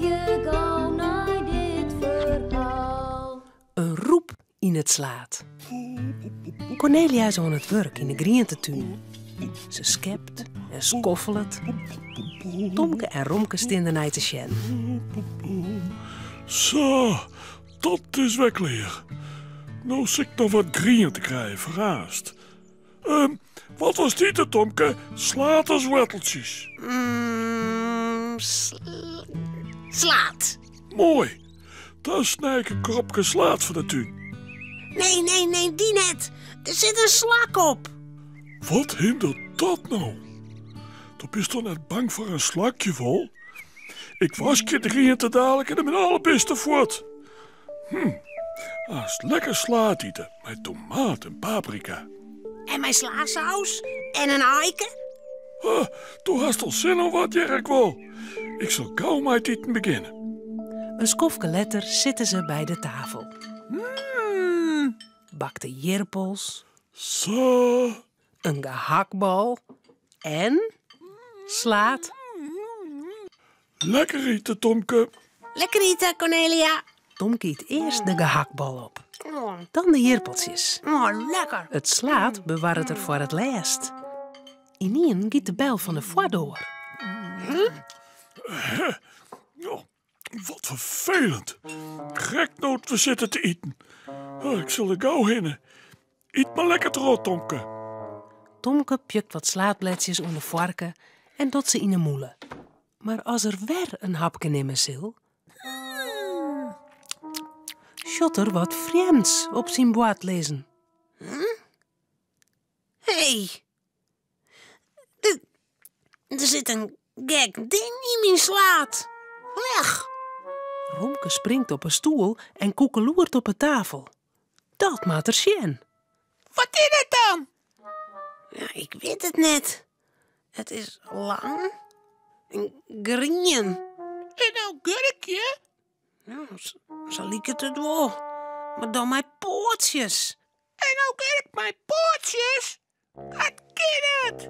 Harkje gau nei dit ferhaal. In rûp yn it slaad. Cornelia is oan it wurk yn de grientetún. Se skept en skoffelet. Tomke en Romke stean der nei te sjen. Sa, dat is wer klear. No sil ik noch wat griente krije foar aanst. Wat was dit it, Tomke? Slaad as woarteltsjes? Slaad. Moai. Dan snij ik in kropke slaad foar de tún. Nee, nee, nee, dy net. Der sit in slak op. Wat hindert dat no? Do bist toch net bang foar in slakje wol? Ik waskje de griente dadelijk en dan binne alle bisten fuort. Aanst lekker slaad ite mei tomaat en paprika. En mei slasaus en in aike. Ah, do hast al sin oan wat, hear ik wol. Ik sil gau mei it iten begjinne. In skoftke letter sitte se by de tafel. Bakte jirpels. Sa. In gehakbal en slaad. Lekker ite, Tomke. Lekker ite, Cornelia. Tomke yt earst de gehakbal op, dan de jirpeltsjes. Oh, lekker. It slaad bewarret er foar it lêst. Ynienen giet de bel fan de foardoar. Oh, wat ferfelend. Krekt no't we sitte te iten. Oh, ik sil der gau hinne. Yt mar lekker troch, Tomke. Tomke pjukt wat slaadbledsjes oan de foarke en docht se yn 'e mûle. Mar as er wer in hapke nimme sil, sjocht er wat frjemds op syn board lizzen. Hé, der sit in gek ding yn myn slaad. Lech. Romke springt op 'e stoel en koekeloert op 'e tafel. Dat moat er sjen. Wat is it dan? Ja, ik wit it net. It is lang en grien. In augurkje? Ja, sa liket it wol. Mar dan mei poatsjes. In augurk mei poatsjes? Dat kin net.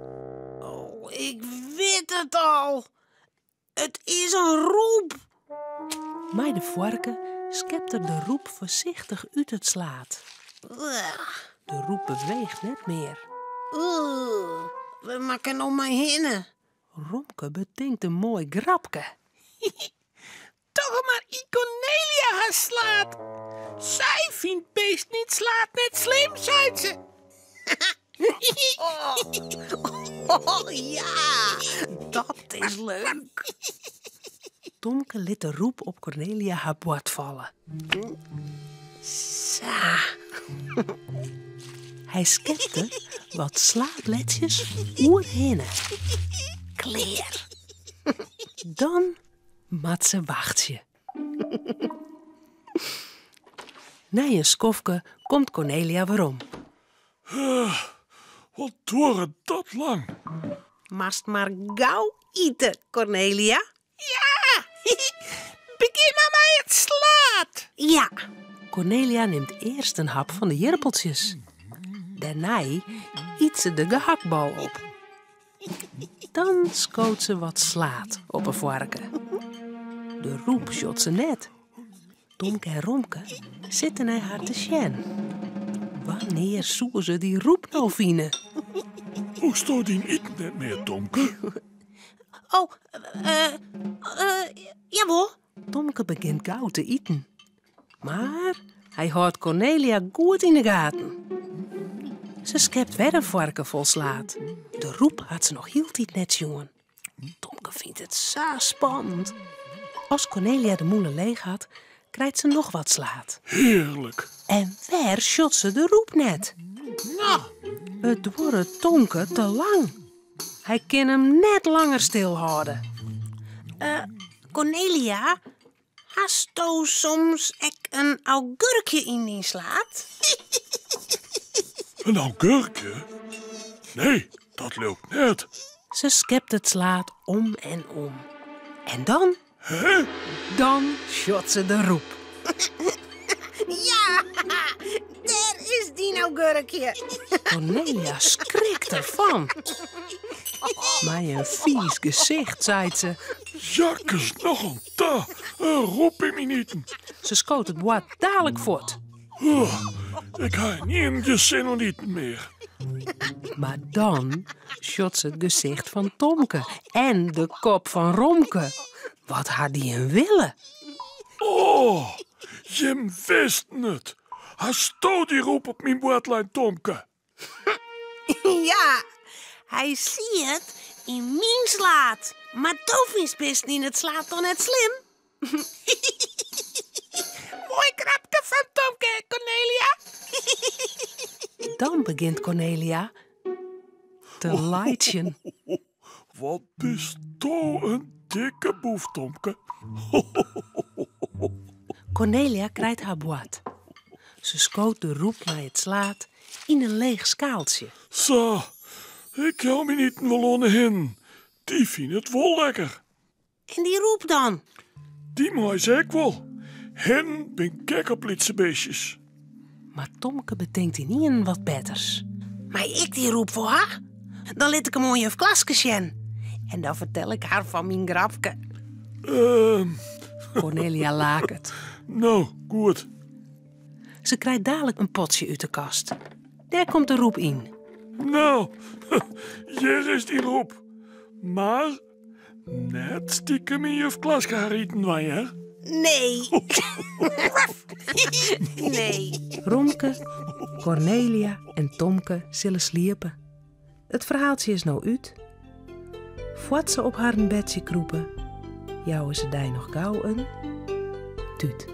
Oh, ik wit it al. It is in rûp. Mei de foarke skept er de rûp foarsichtich út it slaad. De rûp beweecht net mear. Wêr moat ik no mei hinne? Romke betinkt in moai grapke. Doch mar yn Cornelia har slaad. Sy fynt bisten yn 't slaad net slim, seit se. Oh, ja, dat is leuk. Tomke lit de rûp op Cornelia har board falle. Sa. Hy skept der wat slaadbledsjes oerhinne. Klear. Dan moat se wachtsje. Nei in skoftke komt Cornelia werom. Wat duorret dat lang? Moatst mar gau ite, Cornelia. Ja, begjin mar mei it slaad. Ja. Cornelia nimt earst in hap fan de jirpeltsjes. Dêrnei yt se de gehakbal op. Dan skoot se wat slaad op 'e foarke. De rûp sjocht se net. Tomke en Romke sitte nei har te sjen. Wannear soe se dy rûp no fine? Hoechsto dyn iten net mear, Tomke? Oh, jawol. Tomke begjint gau te iten. Mar hy hâldt Cornelia goed yn 'e gaten. Se skept wer in foarke fol slaad. De rûp hat se noch hieltyd net sjoen. Tomke fynt it sa spannend. As Cornelia de mûle leech hat, krijt se noch wat slaad. Hearlik! En wer sjocht se de rûp net. No. It duorret Tomke te lang. Hy kin him net langer stilhâlde. Cornelia, Hasto soms ek in augurkje yn dyn slaad? In augurkje? Nee, dat leau ik net. Se skept it slaad om en om. En dan? Hè? Dan sjocht se de rûp. Ja, dêr is dyn augurkje. Cornelia skrikt derfan. Mei in fiis gesicht seit se. Jakkes noch oan ta, in rûp yn myn iten. Se skoot it board dalik fuort. Ik ha ynienen gjin sin oan iten mear. Mar dan sjocht se it gesicht fan Tomke en de kop fan Romke. Wat ha dy in wille? Oh, jim wisten it. Hasto dy rûp op myn board lein, Tomke? Ja, hy siet yn myn slaad. Mar do fynst bisten yn it slaad toch net slim? Moai grapke fan Tomke, Kornelia. Dan begjint Kornelia te laitsjen. Wat bisto in dikke boef, Tomke. Kornelia krijt har board. Se skoot de rûp mei it slaad yn in leech skaaltsje. Sa, ik jou myn iten wol oan de hinnen. Dy fine it wol lekker. En dy rûp dan? Dy mei se ek wol. Hinnen bin gek op lytse bistjes. Mar Tomke betinkt ynienen wat betters. Mei ik dy rûp wol ha? Dan lit ik him oan juf Klaske sjen. En dan fertel ik har fan myn grapke. Kornelia laket. No, goed. Se krijt dalik in potsje út de kast. Dêr komt de rûp yn. No, hjir is dy rûp. Mar Net stikem yn juf Klaske har iten dwaan, hear. Nee. Nee. Romke, Kornelia en Tomke sille sliepe. It ferhaaltsje is no út. Foar't se op harren bedsje krûpe, jouwe se dy noch gau in tút.